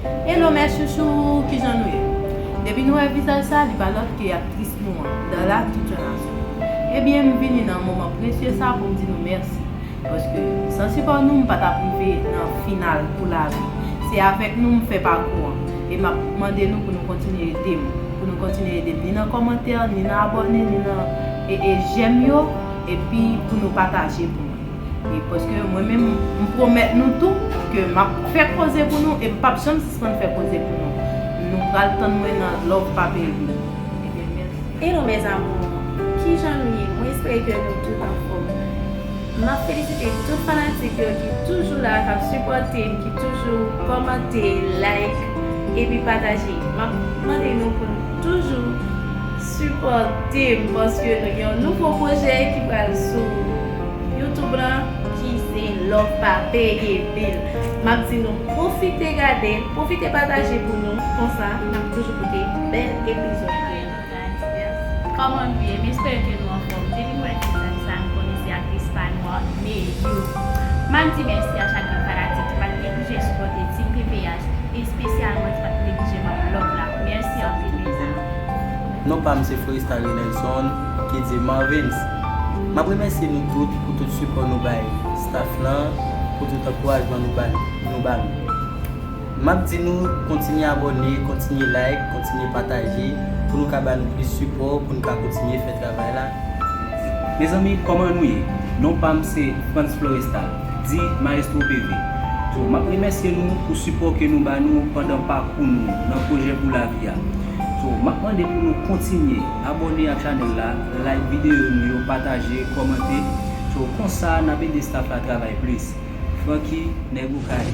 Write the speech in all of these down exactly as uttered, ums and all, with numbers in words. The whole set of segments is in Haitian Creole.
Hello mes chouchous, kijan nou ye? Depi nou wè vizaj sa, li pa lòt ke aktris nou an, Darla Toute Nation. Ebyen, m vini nan moman presye sa pou m di nou mèsi. Paske san sipò nou, m pa t ap rive nan final pou lavi. Se avèk nou m fè pakou an. E m ap mande nou pou nou kontinye ede m. Pou nou kontinye ede m ni nan kòmantè, ni nan abòne, ni nan e, e, jèm yo. Epi pou nou pataje pou mwen. E paske mwen menm, m pwomèt nou tou ke m ap fè koze pou nou e m p ap janm sispann fè koze pou nou. Nou pral tann mwen nan Love Pa Peye Bil. Ebyen, mèsi. Hello mes amours, kijan nou ye? Mwen espere ke nou tout anfòm. M ap felisite tout fanatik yo ki toujou la, k ap sipòte m, ki toujou kòmante, like, epi pataje. M ap mande nou pou n toujou sipòte m, paske nou gen yon nouvo pwojè ki pral sou YouTube lan, ki se Love Pa Peye Bil. M ap di nou pwofite gade l, pwofite pataje pou nou, konsa n ap toujou pote bèl epizòd pou nou. Kòman nou ye? M espere ke nou anfòm. Depi m wè vizaj sa, m konnen se aktris pa nou an, Meyou. M ap di mèsi a chak grenn fanatik ki pa t neglije sipòte Team P P H, espesyalman ki pa t neglije ban m love la. Mèsi anpil, mezanmi. Non pa m se Florestal Renelson, ki di Marvins. M ap remèsye nou tout pou tout sipò nou bay staff lan, pou tout ankourajman nou ba, nou ba nou. M ap di nou kontinye abòne, kontinye like, kontinye pataje pou nou ka ba nou plis sipò, pou nou ka kontinye fè travay la. Mezanmi, kòman nou ye? Non pa m se Frantz Florestal, di Maestro P V. So, m ap remèsye nou pou sipò ke nou ba nou pandan pakou nou nan pwojè pou lavi a. So, m ap mande pou nou kontinye abòne ak chanèl la, like videyo nou yo, pataje, kòmante. So, konsa n ap ede staff la travay plis. Francky, nèg Okay.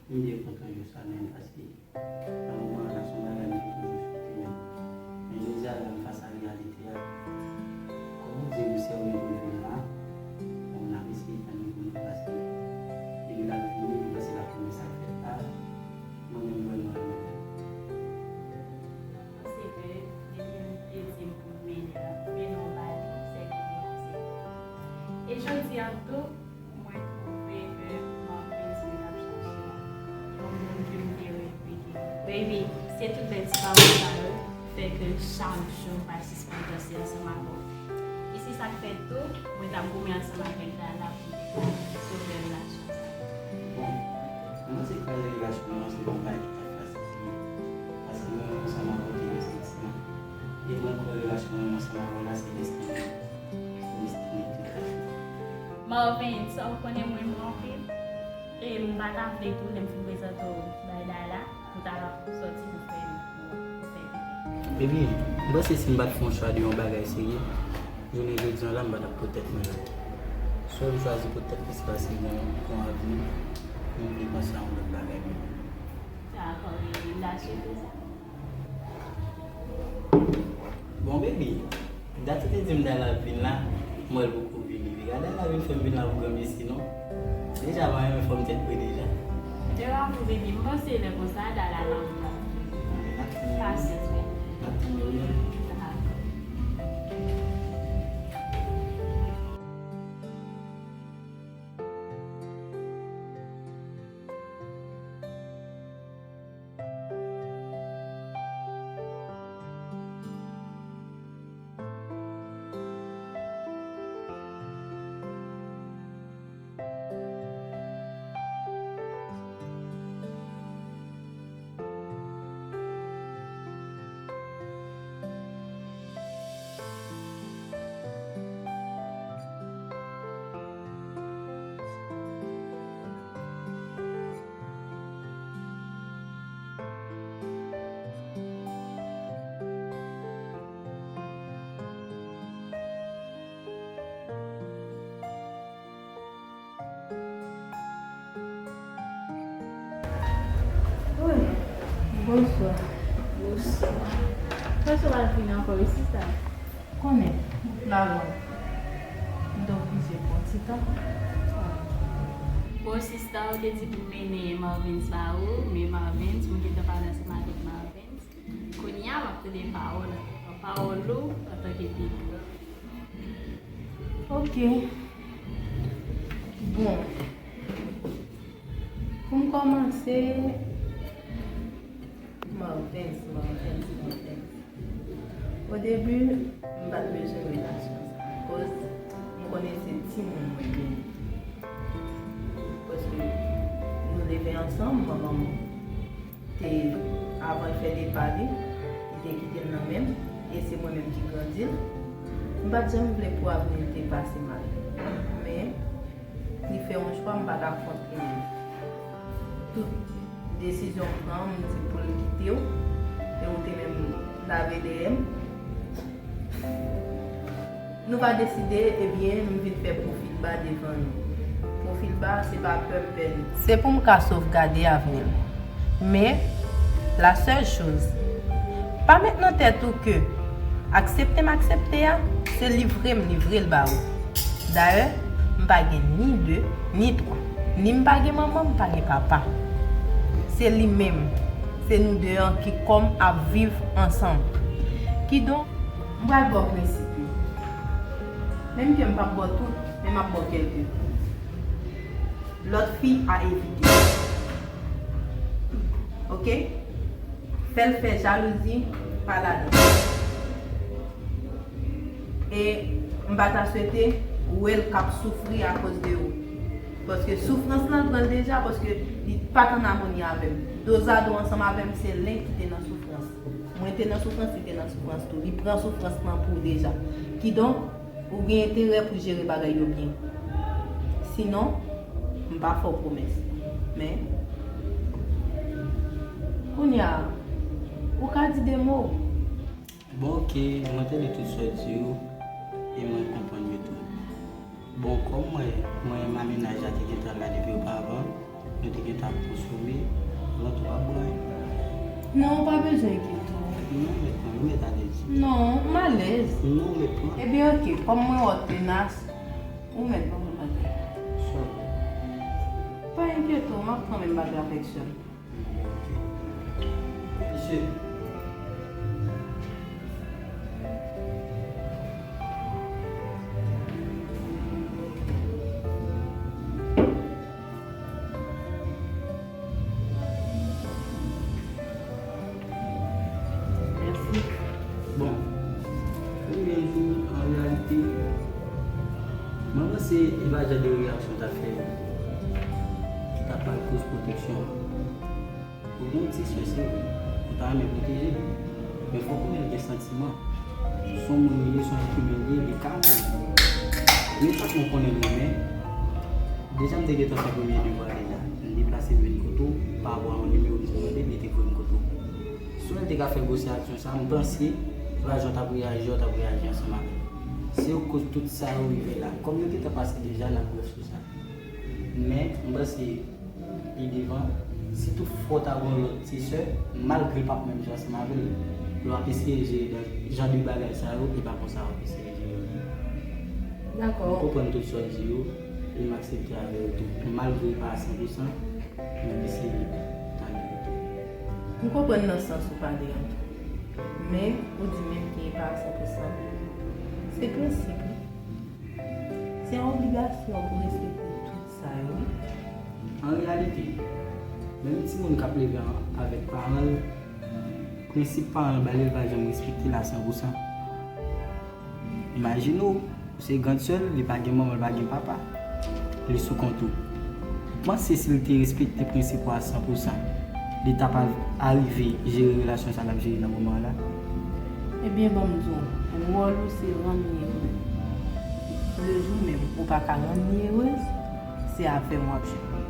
M byen kontan jwe sa menm, paske nan moman an, se yon bagay m te toujou sou tèmen. Men jodi a, lè m fas a reyalite a, kòm ou di, misye ou menm pou l vin la, bon, n ap eseye tann li pou nou, paske depi l ap vini, li panse l ap renmen sa k fèt la, mwen menm vrèman renmen l. Mwen panse ke depi l te di m pou l mennen l, mennen w ba li, se ke li aksepte. E jodi a tou, mwen twouve ke m ap bezwen ap chache yon moun ke m te reve gen. Baby, se tout bèl ti pawòl sa yo ki fè ke chak jou m pa sispann panse ansanm avè w. E se sa k fè tou, mwen t ap goumen ansanm avèk Darla pou m te ka sove relasyon sa. Bon, mwen panse kraze relasyon nou an se pa yon bagay ki t ap fasil vre. Paske mwen menm ansanm avè w te gen santiman. E mwen kwè relasyon mwen menm ansanm avè w la se destine. Destine tout la. Marvins, ou konnen m renmen w anpil. E m pa ta vle tou, lè m fin prezante w bay Darla, pou ta sòti pou fè, pou fè pipi. Baby, m panse si m pa t fè yon chwa de yon bagay serye, jounen jodi an la, m pa t ap pot tèt mwen la. Swa m chwazi pot tèt mwen, se paske gen yon avni, m vle panse a yon lòt bagay menm. Dakò, baby, m ta swete sa. Bon, baby, dat ou te di m ta la vin la, m wè l poko vini. Gade la vin fè m vin la pou granmesi, non. Deja, m renmen fòm tèt mwen deja. Te la pou baby, m panse lè konsa, Dala la vin la. Pasyans, wi. Dakò. Wi. Bonswa. Bonswa. Sa se w al vin ankò wi, sista? Konnen, la lonn. M t oblije pran ti tan. Bon, sista, ou te di pou m mennen Marvens ba ou, men Marvens, mwen gentan pale ansanm avèk Marvens. Kounye a, m ap tande pawòl, pawòl ou antanke pi gran. Ok. Bon. Pou m kòmanse, Marvens, Marvens, Marvens. O debi, m pa t bezwen relasyon sa. Akoz, m konnen se timoun mwen gen. Paske nou leve ansanm, manman m te, avan l fè depa li, li te kite l nan men m, e se mwen menm ki grandi l. M pa t janm vle pou avni l te pase mal. Men, li fè yon chwa, m pa ka kont li menm. Tout desizyon m pran, m di pou l kite w, e ou te menm lave dèyè m. Nou pa deside, ebyen, m vin fè pwofil ba devan nou. Pwofil ba, se pa pè m pè nou. Se pou m ka sovgade avni l. Men, la sèl choz, pa met nan tèt ou ke aksepte m aksepte a, se livre m livre l ba ou. Dayè, m pa gen ni de, ni twa. Ni m pa gen manman, m pa gen papa. Se li menm. Se nou de an ki kòm ap viv ansanm. Kidonk, m pral ba w prensip yo. Menm ke m p ap ba w tout, men m ap ba w kèlke. Lòt fi a evite. Oke? Fè l fè jalouzi, pa ladan. E m pa ta swete wè l k ap soufri akoz de ou. Paske soufrans lan pran l deja, paske li pa t an amoni avè m. Dozado ansanm avè m, se len ki te nan soufrans. Mwen te nan soufrans, li te nan soufrans tou. Li pran soufrans lan pou ou deja. Kidonk, ou gen enterè pou jere bagay yo byen. Sinon, m pa fè w pwomès. Men, kounye a, ou ka di de mo. Bon, oke, mwen tande tout sa w di yo, e mwen konprann yo tou. Bon, kòm mwen, mwen e mamenaj la te gentan la depi opavan, nou te gentan ap konsome, rant ou ap bwè. Non, ou pa bezwen enkyete w. Non, mèt, pran, ou mèt ale di. Non, m alèz. Non, mèt, pran. Ebyen, oke, kòm mwen wè w tenas, ou mèt ban mwen bagay. Sòt. Pa enkyete w, m ap pran menm bagay avèk sè m. Mesye. Mèsi. Bon, premye jou, an reyalite, mwen panse e pa jan de reyaksyon w ta fè yo ki ta pral koz pwoteksyon an. Ou gen yon ti sè, se vre. Ou ta renmen pwoteje l. Men fòk ou menm gen santiman. Se yon moun li ye, se yon èt imen li ye, li ka mouri. Men sa k mwen konnen l renmen, deja m te gentan fè premye devwa deja. M deplase m vin kote w, pa rapò a yon nimewo m te mande, li te voye m kote w. Si w te ka fè gwo siyasyon sa, m panse, se pa jan w t ap reyaji a, w t ap reyaji ansanm avè l. Se yo k koz tout sa yo rive la. Kòm yo gentan pase deja, n ap brèf sou sa. Men, m panse, pi devan, si tout fwa w ta gen yon lòt ti sè, malgre l p ap menm jan ansanm avè l, lè w ap eseye jere jan de bagay sa yo, e pa konsa w ap eseye jere yo. Dakò. M konprann tout sa w di yo, e m aksepte avè yo tou. Malgre pa a san pou san, m ap eseye tande yo tou. M konprann nan sans ou pale an tou. Men, ou di menm ke e pa a san pou san. Se prensip, wi. Se yon obligasyon pou respekte tout sa yo, wi. An reyalite, menm timoun k ap leve an, avèk paran l, prensip paran l ba li, l pa janm respekte l a san pou san. Imajine w, ou se grand sè l, li pa gen manman, li pa gen papa. Li sou kont ou. Ou panse si l te respekte prensip ou a san pou san, li t ap arive jere relasyon sa l ap jere nan moman an la? Ebyen, ban m di w, wòl ou se rann li erez. Lejou menm ou pa ka rann li erez, se avè m w ap jere.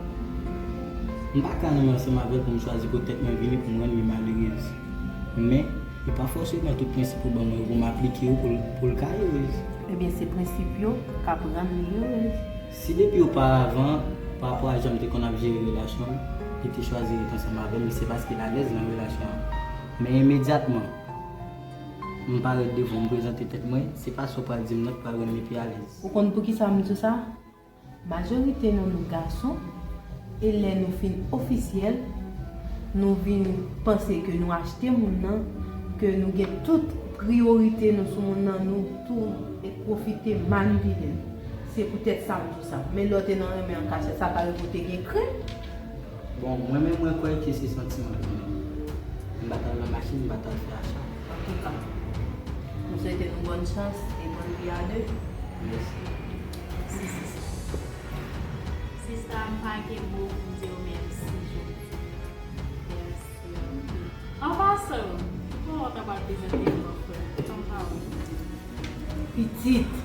M pa ka renmen ansanm avè l pou m chwazi pou tèt mwen vini pou m rann li malerez. Men, e pa fòseman tout prensip ou ban mwen yo pou m aplike yo pou l, pou l ka erez. Ebyen, se prensip yo k ap rann li erez. Si depi oparavan, pa rapò a jan m te konn ap jere relasyon m, li te chwazi ret ansanm avè m, se paske l alèz nan relasyon an. Men imedyatman, m parèt devan w, m prezante tèt mwen, se pa sa w pral di m nan k pral rann li pi alèz. Ou konn poukisa m di w sa? Majorite nan nou gason, e lè nou fin ofisyèl, nou vin panse ke nou achte moun nan, ke nou gen tout priyorite nou sou moun nan, nou tou e pwofite manipile l. Se poutèt sa m di w sa. Men lè w te nan renmen an kachèt, sa ka rive w te gen krenn. Bon, mwen menm, mwen kwè ke se santiman l tounen. M pa t al nan machin, m pa t al fè acha. Antouka, m swete nou bòn chans e bòn vi a de. Mèsi. Mèsi, sista. Sista, m pa gen mo pou m di w mèsi jodi. Mèsi anpil. An pasan, kòman w ta pral prezante m yon frè? Kòman w? Pitit.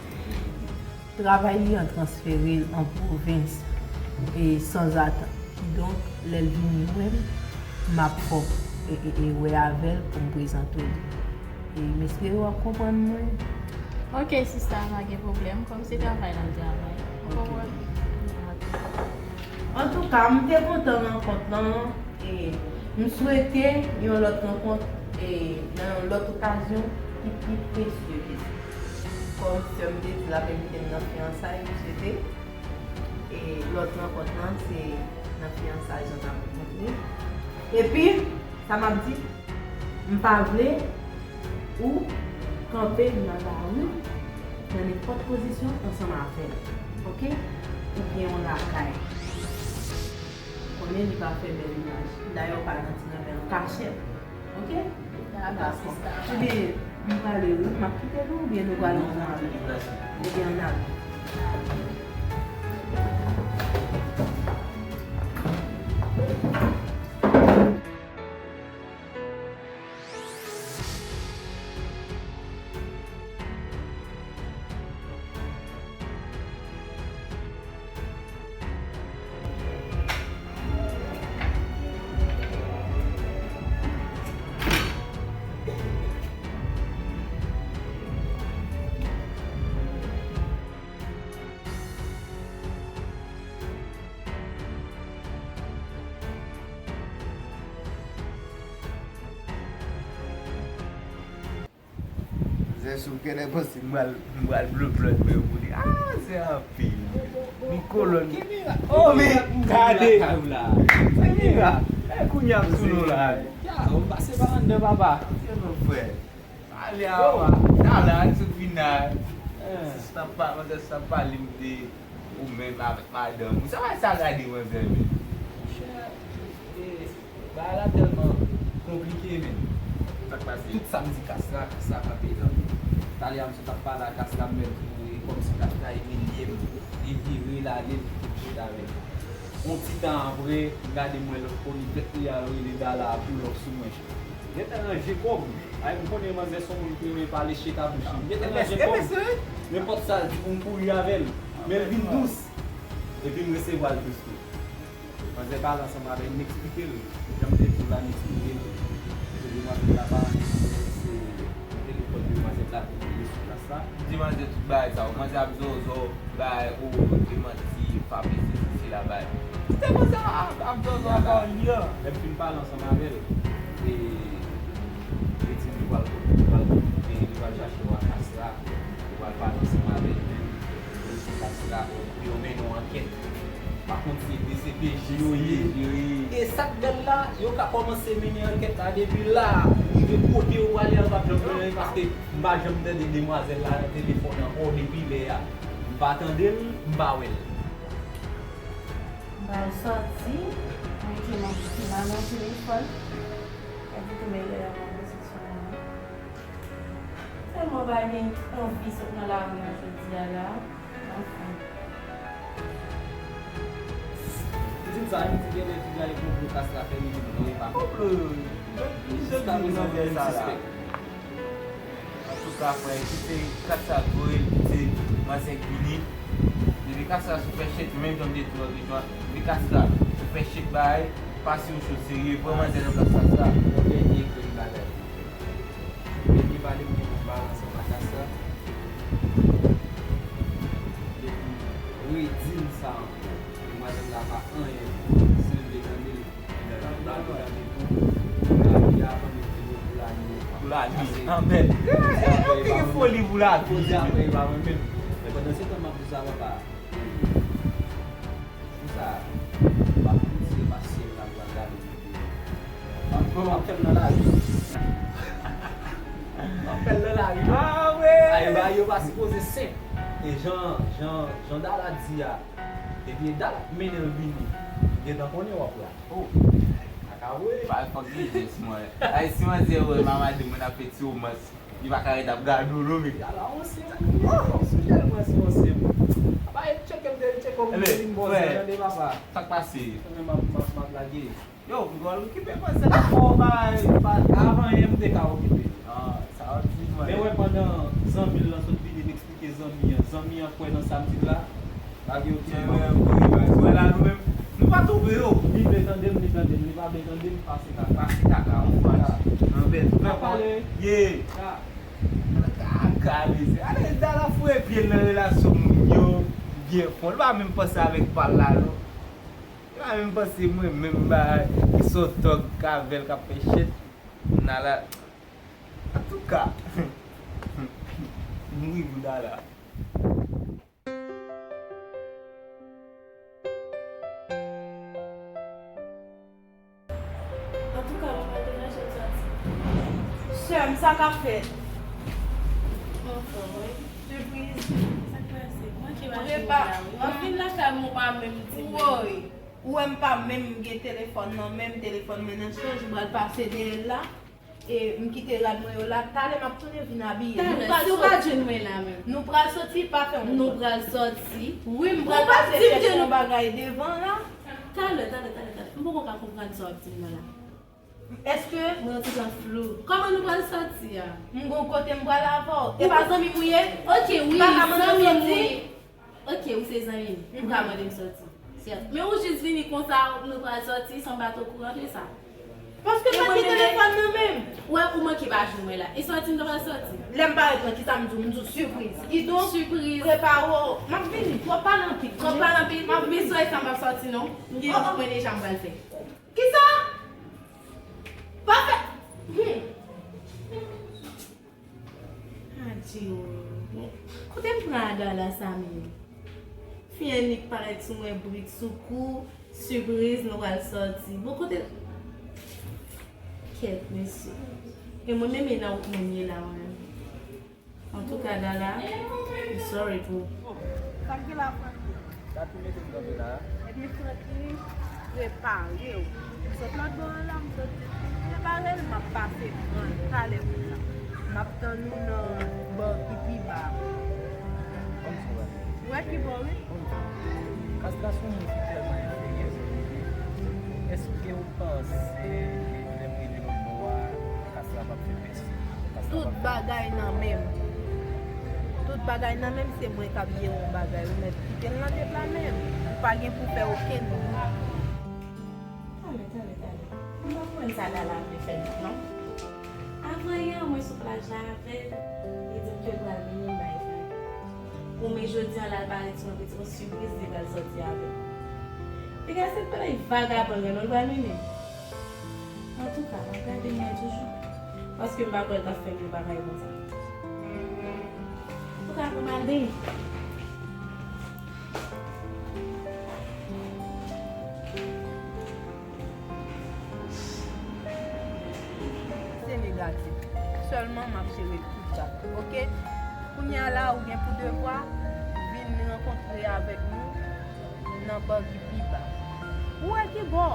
Travay li an transfere l an pwovens e sanzatan. Kidonk, lè l vini wè m, m ap fòk e, e, e wè avè l pou m prezante li. E m espere w ap konprann mwen. Ok, sista, pa gen pwoblèm. Kòm se travay n ap travay. Ou konprann? Antouka, m te kontan rankont lan. E m swete yon lòt rankont, e nan yon lòt okazyon ki pi presye ke sa. Kòm sè m te di l ap envite m nan fiyansay, m swete, e lòt rankont lan, se nan fiyansay jan n ap rankont li. Epi, sa m ap di, m pa vle ou kanpe nan lari nan nenpòt pozisyon ansanm avè m, oke? Oubyen yon lakay. Konnen li pa fè bèl imaj. Dayè, w pa nan ti renmen an kachèt. Oke? Dakò, sista. Ebyen, m prale wi, m ap kite nou oubyen nou prale ansanm avè m? Ebyen, ann ale. Zè sou kè lè panse m pral, m pral blow blood mwen pou li. Ah, zè anpil. Mi kolòn. Oh, men gade. Se mirak. E kounye a m sou nou la. Ya, ou pase pa anndan, papa. Se bon, frè. Ale a, papa. Talè a sou final. Sista pa, manzè sa pale m de ou menm avèk madanm ou. Sa pa sa gade mwen, frè, men. Monchè, e, bagay la tèlman konplike, men. Sa k pase? Tout sa m di Kastra, Kastra kanpe nan. Talè a m sot ap pale a Kastra, m wè l tou, e kòmsi Kastra imilye m, li vire l ale, l kite m chita avè l. Yon ti tan apre, m gade m wè lòt koni tèt li a rele Dala a pull up sou mwen. Gentan ranje kò m. Ay, m konnen manzè se yon moun ki renmen pale chita bouch li. M gentan ranje kò m. Nenpòt sa l di pou m kouri avè l. Men l vin dous. Epi m resevwa l dous tou. Manzè pale ansanm avè l, m eksplike l. Jan m te di w la, m eksplike l. Demwazèl la pa anyen, se telefòn demwazèl la pou li sou plas la. Demwazèl tout bagay sa yo. Manzè ap zozo, bay ou, demanti, fabrize, sesi la, bay. Kite manzè ap, ap zozo ankò, li an. Lè m fin pale ansanm avè l, e, li di m li pral, li pral, li pral chache Wakastra, li pral pale ansanm avè l menm. Pou Wakastra, pou yo mennen yon ankèt. Pa konn si D C P J yo ye. E sa k bèl la, yo ka kòmanse mennen ankèt la depi la. Rive kote yo prale a, yo p ap janm mennen, paske m pa janm tande demwazèl la nan telefòn ankò depi lè a. M pa tande l, m pa wè l. M pral sòti, mwen ki nan, ki nan, nan telefòn. Sa di tou, men lè a, mwen sou sou mwen. Tèlman pa gen anvi sot nan lari an jodi a la. Anfen. Li di m sa, li di genlè fi a e konplo Kastra fè li menm, non, e pa konplo. Jiska prezan, mwen menm sispèk. Antouka, frè, kite Kastra voye l, kite manzè vini. Depi Kastra sou fè chèt, menm jan m te di w lòt jou a, depi Kastra sou fè chèt bay, pase yon cho serye, pran manzè nan plas Kastra. Yon dènye grenn bagay. Dènye pale m gen pou m pale ansanm ak Kastra. Depi redi m sa ankò. Demwazèl la pa anyen. Si l vle tande l, li tande. Li pa vle tande tou. Li a pandan l vini pou la nuit. Pou la nuit. Anmèd. Anpil foli pou la nuit. Koze apre, li pa renmen m. Men pandan se tan m ap di sa, papa. Pou sa, m pa konn si se pa syèl la m pral gade. Ankò. M ap fè l nan lari. M ap fè l nan lari. Ah, wi. Ay, bagay yo pa sipoze senp. E jan, jan, jan Dala di a, depi e Dala k mennen l vini, gentan konnen w ap la. Oh. Kaka, wi. Pa fòk gen jès, mwen. Ay, si manzè wè m a madanm mwen ap fè ti womans, li pa ka ret ap gade w, non, men. Dala, on senp. Oh, sou tèlman se on senp. Apa, e tcheke m, de tcheke m, vin bòz, tande, papa. Sa k pase? Mwen, m ap, m ap, m ap lage. Yo, m pral okipe manzè la, fò bay, pa, avan yè m te ka okipe. Ah, sa w di, mwen. Men wè, pandan zanmi l lan sot vini, m eksplike zanmi an. Zanmi an kwè nan sa m di l la. Pa gen okenn manti. Wè la, nou menm, nou pa twouve yo. Li vle tande m, li tande m. Li pa vle tande m, pase kaka. Pase kaka, on fwa. Anmèd. N ap pale. Ye. Kaka, mesye. Ale, Dala foure pye l nan relasyon moun yo byen fon. Li pa menm panse avèk pa l la, non. Li pa menm panse mwen menm bay ki sòt tòg k avè l k ap fè chèt. Nala. Antouka. M ri pou Dala. Antouka, mwen pa te rache sòti. Sè m, sa k ap fèt? Anfen, wi. Sipriz. Sa k pase? Manke mache la, wi. Anfin lakay mwen pa menm di woy. Ou wè m pa menm gen telefòn nan men m, telefòn mwen nan chaj, m pral pase dèyè l la. E m kite rad mwen yo la, talè m ap tounen vin abiye. Talè, si w pa jwenn mwen la menm. Nou pral sòti, pa fè yon... Nou pral sòti. Wi, m pral pase chèche yon bagay devan la. Talè, talè, talè, talè. M poko ka konprann sa w ap di m nan la. Èske... Mwen antouka flou. Kòman nou pral sòti a? M gon kote m pral avè w. E pa zanmi m ou ye? Ok, wi, zanmi m ou ye. Ok, ou se zanmi m. Ou ka mande m sòti. Sèt. Men ou jis vini konsa, nou pral sòti san m pa t okouran de sa. Paske m pa t gen telefòn nan men m. Wè, ou manke pa jwenn mwen la. E sòti m ta pral sòti. Lè m parèt lan, kisa m di w? M di w sipriz. Kidonk, sipriz. Prepare w. M ap vini. Twòp pale anpil. Twòp pale anpil. M ap vini. Men soyè sa m p ap sòti non. M gen yon ti pwen deja m pral fè. Kisa? Pa fè. Hmm. Adje o. Bon, kote m pran Ada la sa menm? Fi annik parèt sou mwen brik sou kou, sipriz, nou pral sòti. Bon, kote l? Kèt, mesye. E mwen menm, e nan wout mwen m ye la, mwen menm. Antouka, Dala, m sorry pou ou. Sa k gen la, Francky? Dat ou mete m kanpe la a? Ebyen, Francky, prepare w. M sot lòt bò a la, m sot prepare l, m ap pase pran l talè pou la. M ap tann ou nan bò ki pi ba a. Ban m di w yon bagay. Ou wè ki bò, wi. Ban m di w. Kastra se yon moun ki tèlman enferyè, Francky. Èske w panse lè m rive lòt bò a, Kastra p ap fè pèsi? Tout bagay nan men m. Tout bagay nan men m, se mwen k ap jere yon bagay. Ou mèt kite l nan de pla men m. Ou pa gen pou fè okenn bri. Talè, talè, talè. M pa konprann sa Dala vle fè non. Avan yè, mwen sou plaj la avè l, li di m ke l pral mennen m bay Francky. Pou men jodi a, l al parèt sou mwen pou di m yon sipriz, li pral sòti avè m. Piga se pandan vagabon nan, non, l pral mennen m. Antouka, m ap gade mwen toujou. Paske m pa kwè l t ap fè m yon bagay konsa. Antouka, pou m al benyen. Se negatif. Sèlman m ap jere tout sa, oke? Kounye a la, ou gen pou devwa vin rankontre avèk nou nan bagi pi ba. Ou wè ki bò?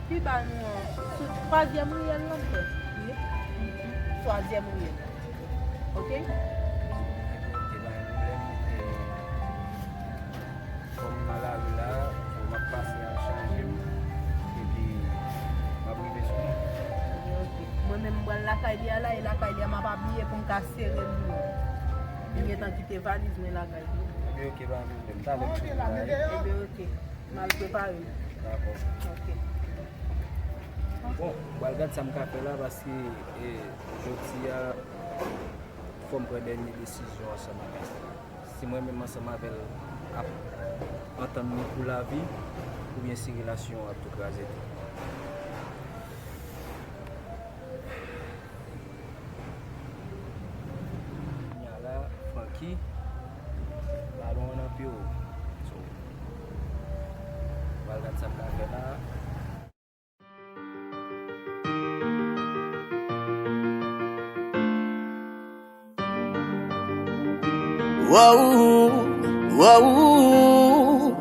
Pi ba nou an, sou twazyèm riyèl lan, m kwè. Wi. Twazyèm riyèl. Oke? Oke, pa gen pwoblèm. E, kòm m nan lari la, so, m ap pase al chanje m, epi m ap rive sou nou. Oke, oke. Mwen menm, m pral lakay li a la, e lakay li a, m ap abiye pou m ka sere l. Li gentan kite valiz mwen lakay li. Ebyen, oke, pa gen pwoblèm. Talè m sou travay. Ebyen, oke. M al prepare m. Dakò. Oke. Bon, m pral gad sa m ka fè la, paske, e, jodi a, fò m pran dènye desizyon ansanm avèk li. Si mwen menm ansanm avè l ap antann nou pou lavi, oubyen si relasyon an ap tou kraze tou. Kounye a la, Francky, balon an nan pye w. So, pral gad sa m ka fè la. Wow, wow.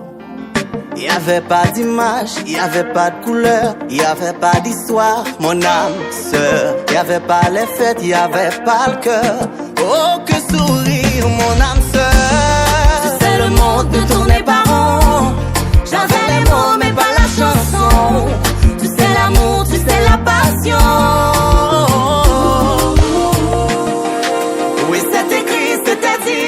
Il y avait pas d'image, il y avait pas de couleur, il y avait pas d'histoire, mon âme sœur. Il y avait pas les fêtes, il y avait pas le cœur. Oh, que sourire, mon âme sœur. Tu sais, le monde ne tournait pas rond. J'avais les mots, mais pas la chanson. Tu sais, l'amour, tu sais, la passion. Oui, c'est écrit, c'était dit.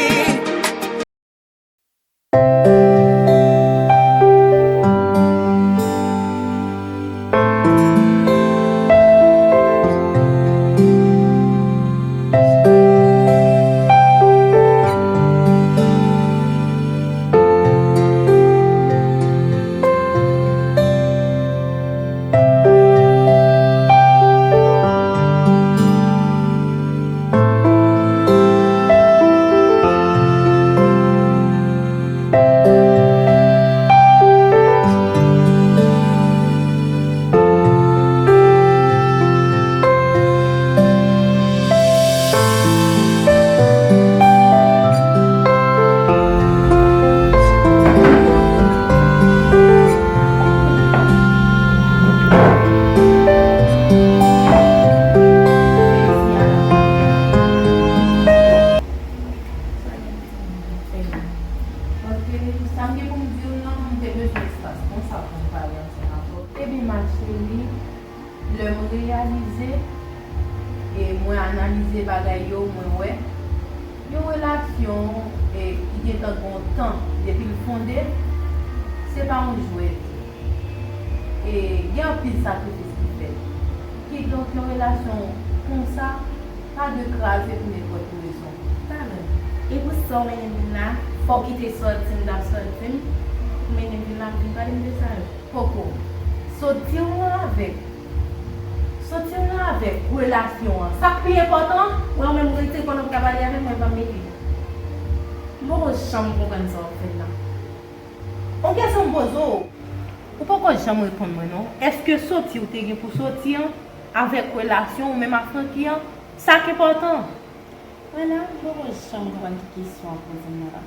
Paske sa m gen pou m di w nan, m te bezwen espas konsa pou m pale ansanm avè w. Ebyen, ma cheri, lè m reyalize, e mwen analize bagay yo, mwen wè, yon relasyon, e, ki gentan gen yon tan depi l fonde, se pa yon jwèt. E gen anpil sakrifis ki fèt. Kidonk, yon relasyon konsa pa dwe kraze pou nenpòt rezon. Talè. E pou sa w mennen m vin la, fò w kite sòti m t ap sòti m, pou mennen m vin la, pou vin pale m de sa yo. Poko. Sòti w lan avèk, sòti w lan avèk relasyon an. Sa k pi enpòtan, wè w menm rete pandan w ka pale avè m, mwen pa m mete. M poko janm konprann sa w ap fè la. On kesyon m poze w, ou poko janm reponn mwen non. Èske sòti w te gen pou sòti an, avèk relasyon ou menm ak Francky an, sa k enpòtan? Wè la, m poko janm konprann ki kesyon w ap poze m nan la.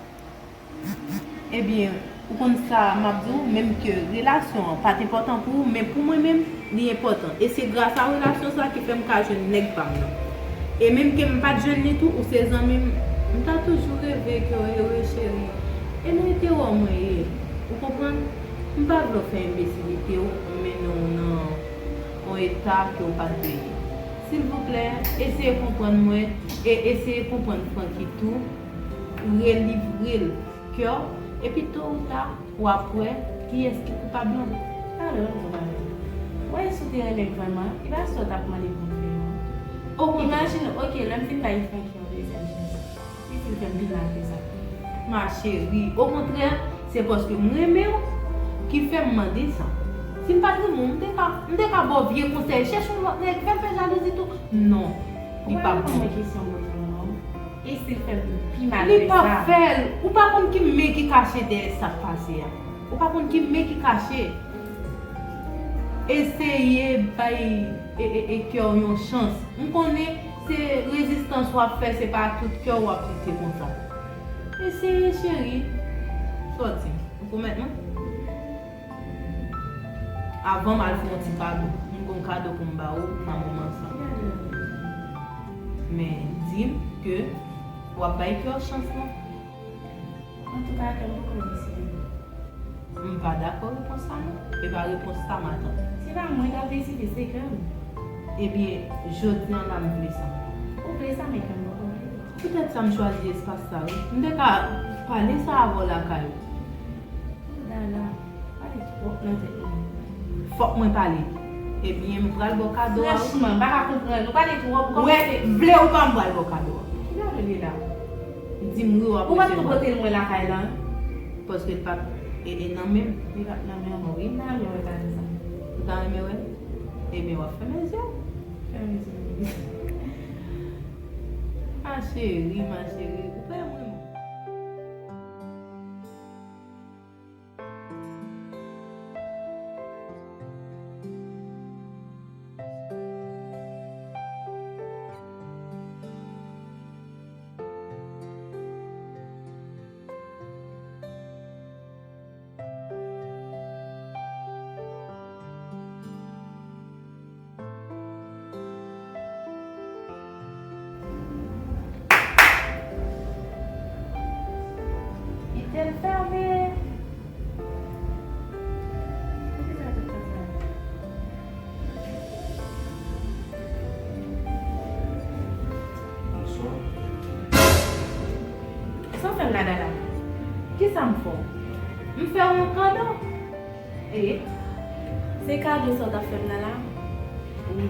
Ebyen, ou konn sa m ap di w, menm ke relasyon an pa t enpòtan pou ou, men pou mwen menm, li enpòtan. E se gras a relasyon sa ki fè m ka jwenn nèg pa m nan. E menm ke m pa t jwenn li tou, ou se zanmi m, m ta toujou reve ke w ere, cheri. E merite w mwen ye. Ou konprann? M pa vle w fè enbesilite w, mennen w nan yon eta ke w pa t dwe ye. Silvouplè, eseye konprann mwen e eseye konprann Francky tou. Relivre l kè w, epi to ou ta, w ap wè kiyès ki koupab lan. Talè, ban m di w bagay. Mwen, si w te renmen l vrèman, e pa sa w t ap mande pou m fè non. Okontrè, imajine, ok, lè m fin bay Francky yon dezyèm chans, e si l fè m pi mal ke sa? Ma chérie, okontrè, se paske m renmen w ki fè m mande sa. Si m pa t renmen w, m te ka, m te ka ba w vye konsèy, chèche yon lòt nèg, fè l fè jalouzi tou. Non, li p ap bon. Ou pa reponn mwen kesyon m poze w non. E si l fè m pi mal ke sa? Li p ap fè l. Ou pa konn ki men ki kache dèyè sa k pase a. Ou pa konn ki men ki kache. Eseye bay e, e, e kè w yon chans. M konnen se rezistans w ap fè, se pa ak tout kè w w ap lite konsa. Eseye, cheri. Sòti. Ou pwomèt mwen? Avan m al fè yon ti kado. M gen yon kado pou m ba ou nan moman sa. Men, di m ke w ap bay kè w chans lan. Antouka, kè m poko deside. M pa dakò repons sa non. E pa repons sa, matant. Se pa mwen k ap deside, se kè m. Ebyen, jodi an la, m vle sa. Ou vle sa, men kè m poko vle. Poutèt sa, m chwazi espas sa, wi. M te ka pale sa avè w lakay ou. Dana, pale twòp nan tèt mwen. Fòk mwen pale. Ebyen, m pral ba w kado a, wi. Franchman, m pa ka konprann. Ou pale twòp, ou kòmanse. Wè, vle ou pa, m pral ba w kado a. Ki gade li la? Di m wi w ap. Ou pa t pou pote l mwen lakay la? Paske l pa t, e, e nan men m. Li pa t nan men w? Wi, m ta renmen wè kado sa. Ou ta renmen wè l? Ebyen, w ap fèmen zye w. Fèmen zye m. Ma chérie, ma chérie, ou pa renmen mwen. Kite l fèmen. Poukisa tout tan sa? Bonswa. Sa w fè m la, Dada? Kisa m fè w? M fè w yon kado? E, se kado sa w t ap fè m nan la? Wi,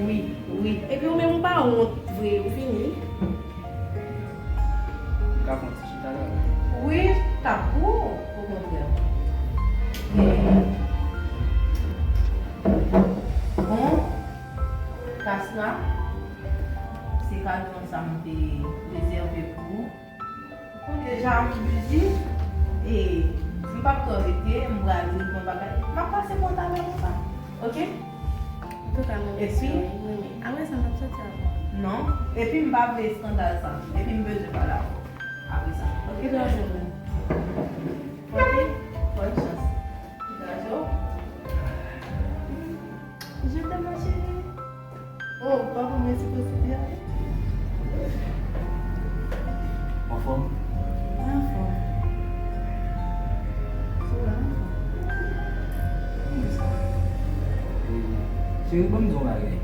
wi, wi. Epi ou menm ou pa wont vre, ou fini. M ka pran ti chita la? Wi, t ap pou ou, okontrè. E, bon, tas la, se kado sa m te rezève pou ou. Ou konn deja m bizi, e m p ap twò rete, m pral jwenn yon bagay. M ap pase kontak avè w konsa. Oke? Antouka, mwen mèsi w, wi, mwen, mwen. Apre sa, m p ap soti avè w. Non. Epi m pa vle eskandal sa. Epi m bezwen pale avè w apre sa. Oke? Ki lè w jwenn mwen? Oke? Bòn chans. Gazo. Je t'aime, ma chérie. Oh, papa, mwen se posib ya. Anfòm? Anfòm. Sou la, anfòm. Kòman sa? E, cheri, ban m di w yon bagay.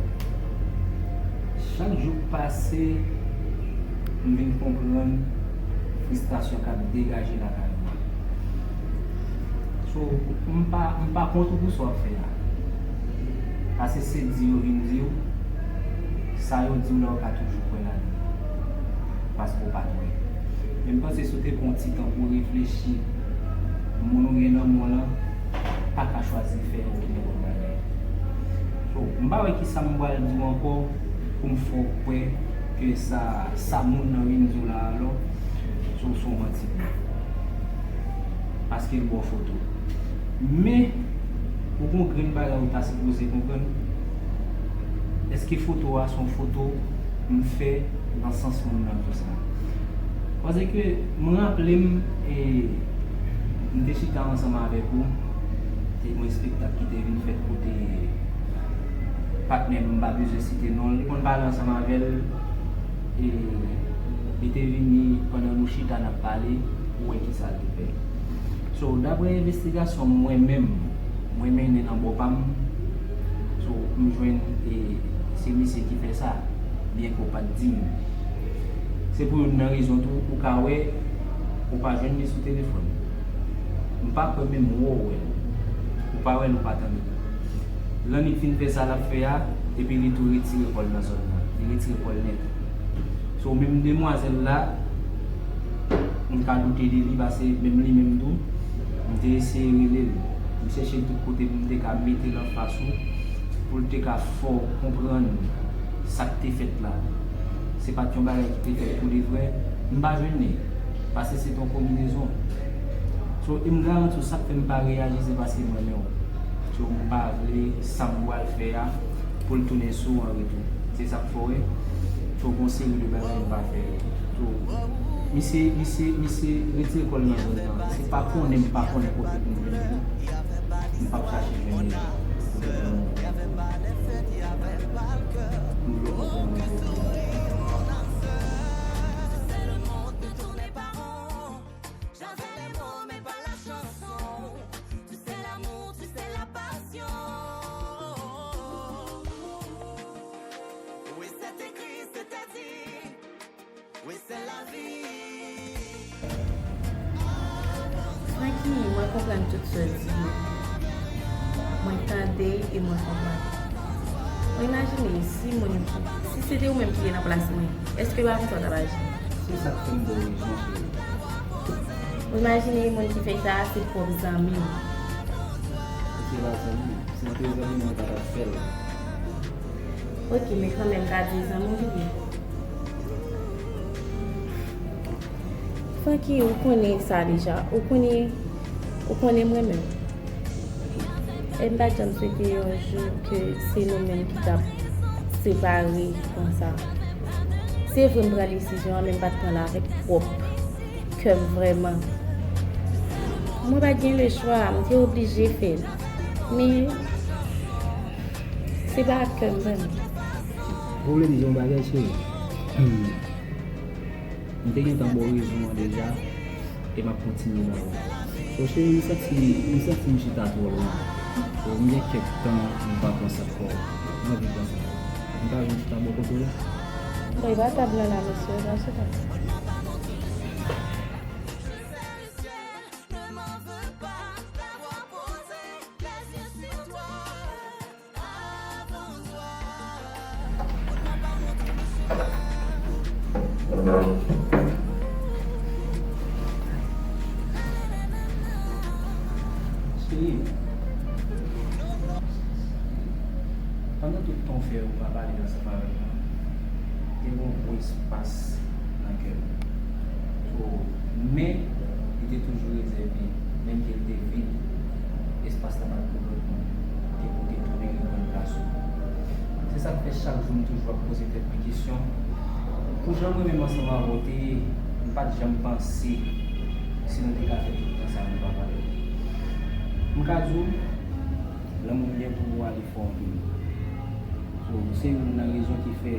Chak jou k pase, m vin konprann fristrasyon k ap degaje lakay mwen. So, m pa, m pa kont ou pou sa w ap fè a. Paske se di yo vin di w, sa yo di w la, ou ka toujou kwè ladan l. Paske w pa t wè. Men m panse si w te pran yon ti tan pou w reflechi, moun ou gen nan men w lan pa ka chwazi fè okenn lòt bagay. So, m pa wè kisa m pral di w ankò pou m fè w kwè ke sa, sa moun nan vin di w la alò, se, se yon manti pou mwen. Paske l ba w foto. Men, ou gon grenn bagay ou ta sipoze konprann. Èske foto a se yon foto m fè nan sans moun nan di sa? Paske mwen raple m, e, m te chita ansanm avèk ou, te gen yon espektak ki te vin fèt kote patnè m, m pa bezwen site non l, li konn pale ansanm avè l, e, li te vini pandan nou chita n ap pale, ou wè kisa l te fè. So, daprè envestigasyon mwen menm, mwen mennen nan bò pa m, so, m jwenn, e, se misye ki fè sa, byenke w pa t di m. Se pou youn nan rezon tou, ou ka wè, ou pa jwenn li sou telefòn. M pa kwè menm wè w wè l. Ou pa wè l, ou pa tande l. Lannik fin fè sa l ap fè a, Epi li tou retire kò l nan zòn nan. Li retire kò l nèt. So, menm demwazèl la, m ka doute de li, paske menm li menm tou, m te eseye rele l. M chèche l tout kote pou m te ka mete l anfas ou, pou l te ka fè w konprann sa k te fèt la. Se pa t yon bagay ki te fèt pou de vrè. M pa jwenn li, paske se t yon konbinezon. So, e m garanti w, sa k fè m pa reyaji, se paske m renmen w. So, m pa vle sa m pral fè a pou l tounen sou w an retou. Se sa k fè w wè, so, gon seri de bagay m pa fè. So, misye, misye, misye retire kò l nan zòn nan. Se pa konnen m pa konnen kote pou m jwenn li. M p ap chache jwenn li. M vle konprann. Francky, mwen konprann tout sa w di. Mwen tande e mwen konprann. Mwen imajine si moun, si se te ou menm ki te nan plas mwen, èske w pa konsa w t ap aji? Se sa k fè m ba w rezon, cheri. Ou imajine moun ki fè sa a se pwòp zanmi w. Se pa zanmi. Si se te zanmi m, mwen pa t ap fè l. Ok, men kanmenm, ka di zanmi w li ye. Francky, ou konnen sa deja. Ou konnen, ou konnen m renmen w. E m pa t janm swete yon jou ke se nou menm ki t ap separe konsa. Se vre m pran desizyon an, men m pa t pran l avèk pwòp kè m vrèman. Mwen pa t gen lechwa, m te oblije fè l. Men, se pa ak kè m vrèman. Ou vle di yon bagay, cheri? M te gentan ba w rezon an deja, e m ap kontinye ba w. So, cheri, m santi, m santi m chita twò lontan. So, m gen kèk tan m pa panse ankò. M anvi panse ankò. M ka vin chita bò kote w la? Bay ba tab lan la, mesye, nan se pa. Cheri, pandan tout tan w fè ou pa pale ansanm avèk mwen, te gen yon gwo espas nan kè m. So, men, li te toujou rezève, menm ke l te vid, espas la pa t pou lòt moun, te pou te tounen reprann plas ou. Se sa k fè chak jou m toujou ap poze tèt mwen kesyon, pou jan mwen menm ansanm avè w te ye, m pa t janm panse si nou te ka fè tout tan sa nou pa pale. M ka di w, lanmou m gen pou ou ale fò anpil. So, se youn nan rezon ki fè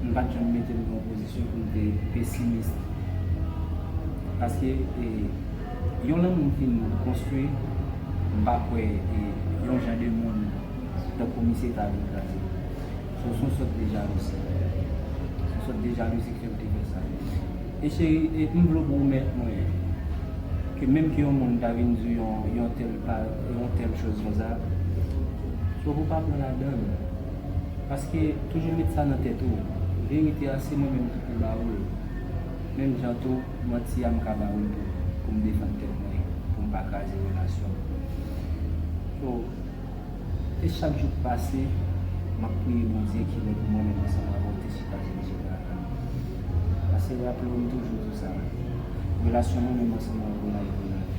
m pa t janm mete m nan yon pozisyon pou m te pesimis. Paske, e, yon lanmou m fin konstwi, m pa kwè, e, yon jan de moun tankou misye ta vin kraze. So, se yon sòt de jalouzi. Se yon sòt de jalouzi ki fè m te fè sa. E cheri, e m vle w pwomèt mwen ke menm ke yon moun ta vin di w yon, yon tèl pa, yon tèl choz konsa, so pou w pa pran ladan l. Paske toujou met sa nan tèt ou. Verite a, se mwen menm ki pou ba ou l. Menm jan tou, manti a m ka ba ou l tou, pou m defann tèt mwen, pou m pa kraze relasyon. So, e chak jou k pase, m ap priye Bondye kilè pou mwen menm ansanm avè w te chita dirije bagay la. Paske raple w, m toujou di w sa, relasyon mwen menm ansanm avè w la, e pou lavi.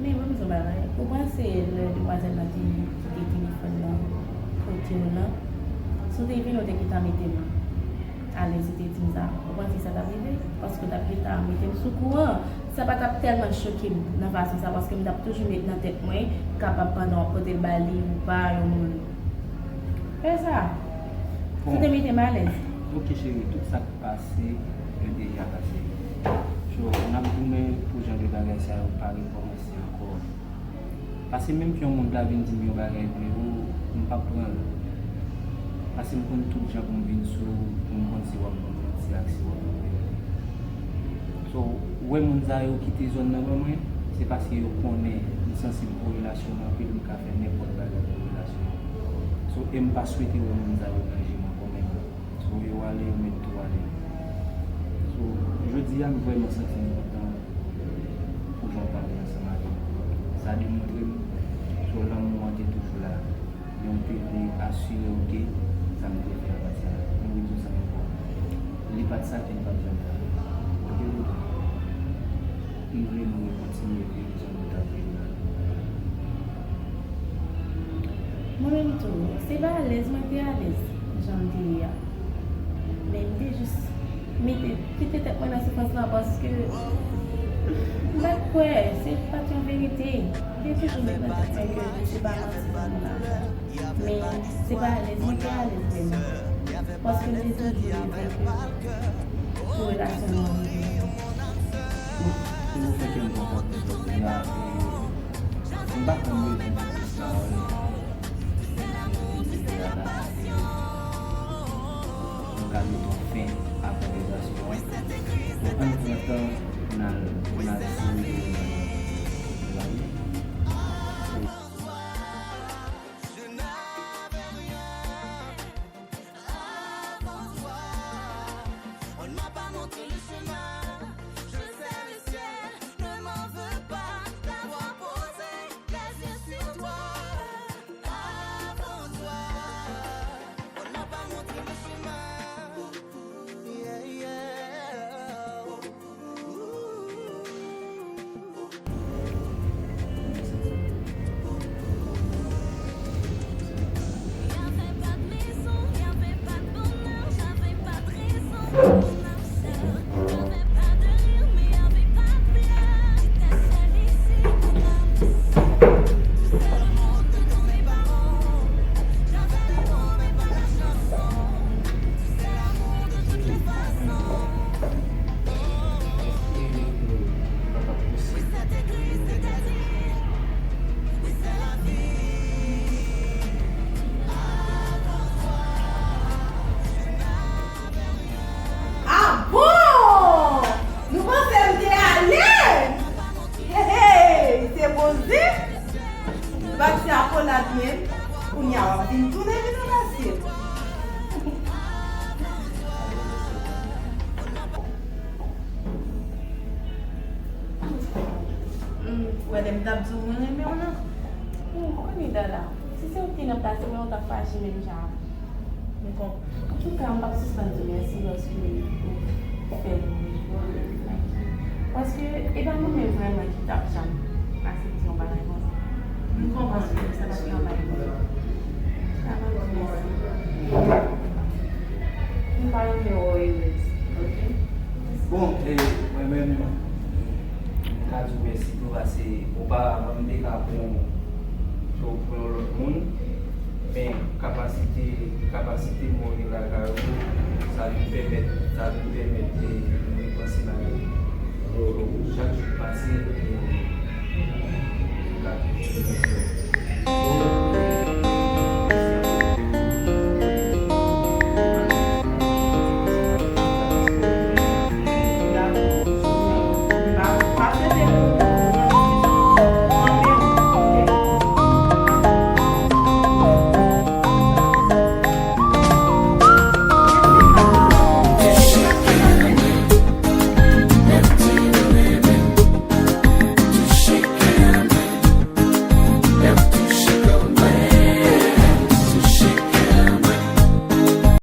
Men, ban m di w bagay. Ou panse lè demwazèl lan te kite telefòn nan kote w lan, si w te vini, w te gentan mete m alèz, ou te di m sa, ou panse sa t ap rive? Paske w t ap gentan mete m sou kouran. Sa pa t ap tèlman choke m nan fason sa, paske m t ap toujou met nan tèt mwen, kapab pandan w ap pote l ba li, ou pa yon moun. Fè sa. Si w te mete m alèz. Ok, cheri, tout sa k pase, yo deja pase. So, n ap goumen pou jan de bagay sa yo pa rekòmanse ankò. Paske menm ke yon moun ta vin di m yon bagay vre, o, m p ap pran l. Paske m konn tout jan pou m vin sou ou, pou m konn si w ap ban m manti ak si w ap ban m verite. So, ou wè moun sa yo kite zòn nan ban mwen, se paske yo konnen m sansib pou relasyon m anpil, m ka fè nenpòt bagay pou relasyon an. So, e m pa swete wè moun sa yo nan je m ankò menm. So, yo ale, yo mèt tou ale. So, jodi a, m vrèman santi m kontan pou jan w pale ansanm avè m. Sa demontre m, so, lanmou an te toujou la. Men w te vle asire w ke sa m te fè a pa t sa. M vle di w sa ankò. Li pa t sa ke li pa t janm fè. Ok, Dodo? M vle nou rekontinye viv jan nou t ap viv la. Mwen menm tou, se pa alèz mwen te alèz, jan m te ye a. Men m te jis mete, kite tèt mwen nan soufrans lan paske m pa t kwè, se pa t yon verite. M te toujou met nan tèt mwen ke se pa manti moun nan fè. Men se pa alèz mwen te alèz vrèman. Paske m te toujou di ke pou relasyon nou an rive. Se pou sa ke m kontan pou jodi a, e m pa konn rezon ki fè sa, men m deside a la, e m ka met yon fen a konvèsasyon an. Bon, ann pran tan pou n al, pou n al sou Ah bon! Nou panse m te ale? Hey, hey, se poze. Bati akolad men, kounye a w ap vin tounen vin ranmase. Ou wè lè m t ap di w mwen renmen w nan. Ou konnen Dada, si se ou ki te nan plas mwen, ou t ap fache menm jan avè m. M konprann. Antouka, m p ap sispann di w mèsi paske ou fè nou rejwi. Paske e pa mwen menm vrèman ki t ap janm aksepte yon bagay konsa. M konprann ke sa t ap travay pou ou. Sa m ap di mèsi. M pa renmen wè w erez, ok? Bon, e mwen menm, m ka di w mèsi tou, paske oparavan m te ka pran w, pran w pou yon lòt moun, men kapasite, kapasite mwen gen lakay ou, sa vin pèmèt, sa vin pèmèt, e, nou repanse bagay. Chak jou k pase, e, m ka toujou repanse.